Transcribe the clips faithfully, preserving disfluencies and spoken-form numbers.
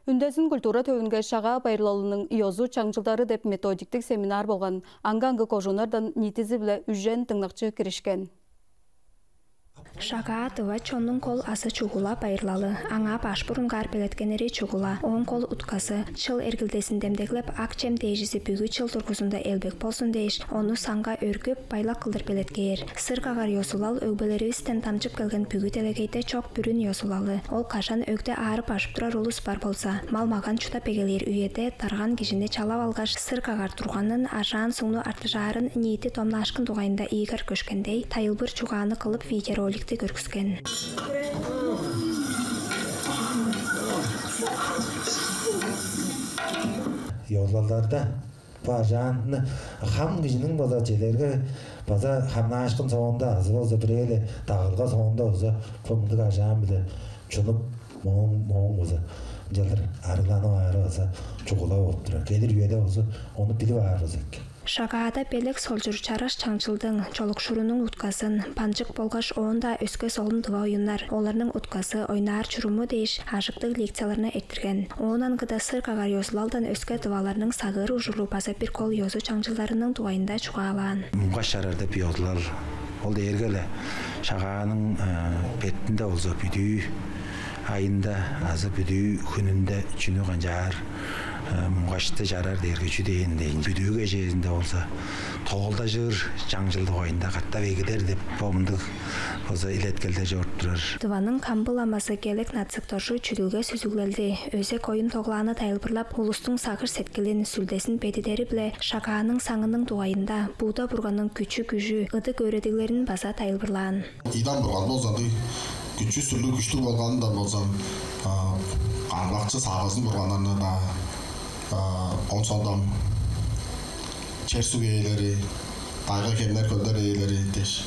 Үндезин культура төвүнге Шагаа байырлалының ёзу-чаңчылдары деп методиктиг семинар болган. Аңгы-аңгы кожууннардан ниитизи-биле үжен дыңнакчы киришкен. Шагаа тыва чоннуң кол азы чугула байырлалы, аңаа баш бурунгаар белеткеннери чугула, ооң кол утказы, чыл эргилдезин демдеглеп, ак чем дээжизи бүгү чыл дургузунда элбек болзун дээш, ону саңга өргүп, байлак кылдыр белеткээр. Сыр кагар ёзулал өгбелеривистен дамчып келген бүгү делегейде чок бүрүн ёзулалы. Ол кажан өгде аарып-ажып турар улус бар болза, мал-маган чудап эгелээр үеде дарган кижини чалап алгаш, сыр кагар турганын, ажаан сугну артыжаарын, ниити домнаашкын дугайында ийгар көшкендей, тайылбыр чугааны кылып, видеороликти көргүскен. Ёзулалдарда бо ажаанны хам кижиниң база чедерге, база хамнаашкын соонда азы болза бирээли дагылга соонда база бо мындыг ажаан-биле чунуп, мооң мооң база ынчалдыр арыгланып аары база чугула болуп турар. Келир үеде база ону билип аар база экен. Шагаада белек солчур чараш чаңчылдың, чолукшурунуң утказын, банчык болгаш оон-даа өске солун тыва оюннар, оларның утказы, ойнаар чуруму дээш ажыктыг лекцияларны эрттирген. Оон аңгыда сыр кагар ёзулалдан өске тываларның сагыыр ужурлуг база бир кол ёзу-чаңчылдарының дугайында чугаалаан. Муңгаш чарар деп ёзулал, ол дээрге-ле Шагааның бетинде болза бүдүү айында азы бүдүү хүнүнде чүнү канчаар муңгашты чарар дээрге чү дээн дейн, бүдүү кежээзинде болза тоолдажыр чаңчылдыг оюнда катап эгидер деп бо мындыг болза илеткелде чоруп турар. Тываның камбы ламазы Гелек Нацык Доржу чүдүлге сүзүглелди, өзек оюн тоглааны тайылбырлап, улустуң сагыш-сеткилин, сүлдезин бедидери-биле Шагааның саңының дугайында, Будда бурганның күчү-күжү, ыдык өөредиглерин база тайылбырлаан. Идан бурган болза ындыг күчү-сүрлүг, күштүг болганындан болза, каңгылакчы сагызын бурганнарны-даа, оон сондам чер-суг ээлери, дайга-хемнер, хөлдер ээлери дээш,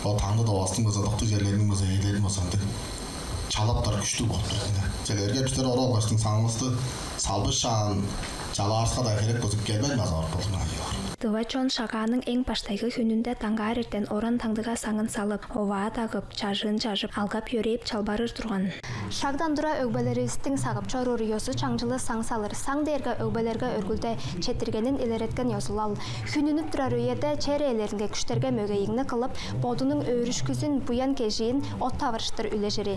ол таңды-довастың база ыдыктыг черлериниң база ээлерин болза ындыг чалаптар күштүг болуп турар. Черлерге бистер ору алгаштың саңывысты салбышаан чалаарыска-даа херек болза келбейн база оруп болдур. Тыва чон Шагааның эң баштайгы хүнүнде даңгаар эртен оран-таңдыга саңын салып, оваа дагып, чажыын чажып, алгап-йөрээп, чалбарыр турган. Шагдан тура өгбелеривистиң сагып чоруур ёзу-чаңчылы саң салыр. Саң дээрге өгбелерге өргүлде четтиргенин илереткен ёзулал. Хүн үнүп турар үеде чер ээлеринге күштерге мөгейигни кылып, бодунуң өөрүшкүзүн, буян-кежиин от таварыштыр үлежири.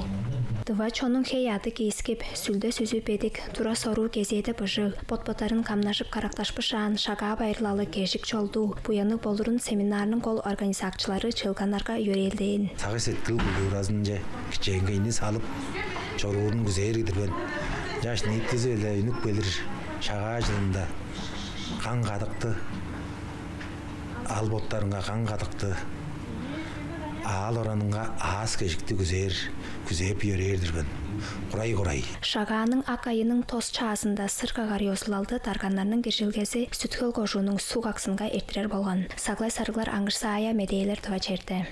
Тыва чоннуң хей-аъды киискип, сүлде-сүзү бедик, тура-соруу кезээде быжыг, бот-боттарын камнажып каракташпышаан, Шагаа байырлалы кежик-чолдуу, буянныг болурун семинарның кол организакчылары чыылганнарга йөрээлдээн. Сагыш-сеткил культуразынче кичээнгейни салып чоруурун күзээр-дир мен. Чаш ниитизи-биле үнүп келир Шагаа чылында каң-кадыкты, ал-боттарынга каң-кадыкты, аал-оранынга аас-кежикти күзээр, күзээп йөрээр-дир мен. Курай-курай. Шагааның ак айының тос чаазында сыр кагар ёзулалды дарганнарның киржилгези Сүт-Хөл кожууннуң Суг-Аксынга эрттирер болган. Саглай Сарыглар, Аңгыр Саая, Медээлер, Тыва чээрби.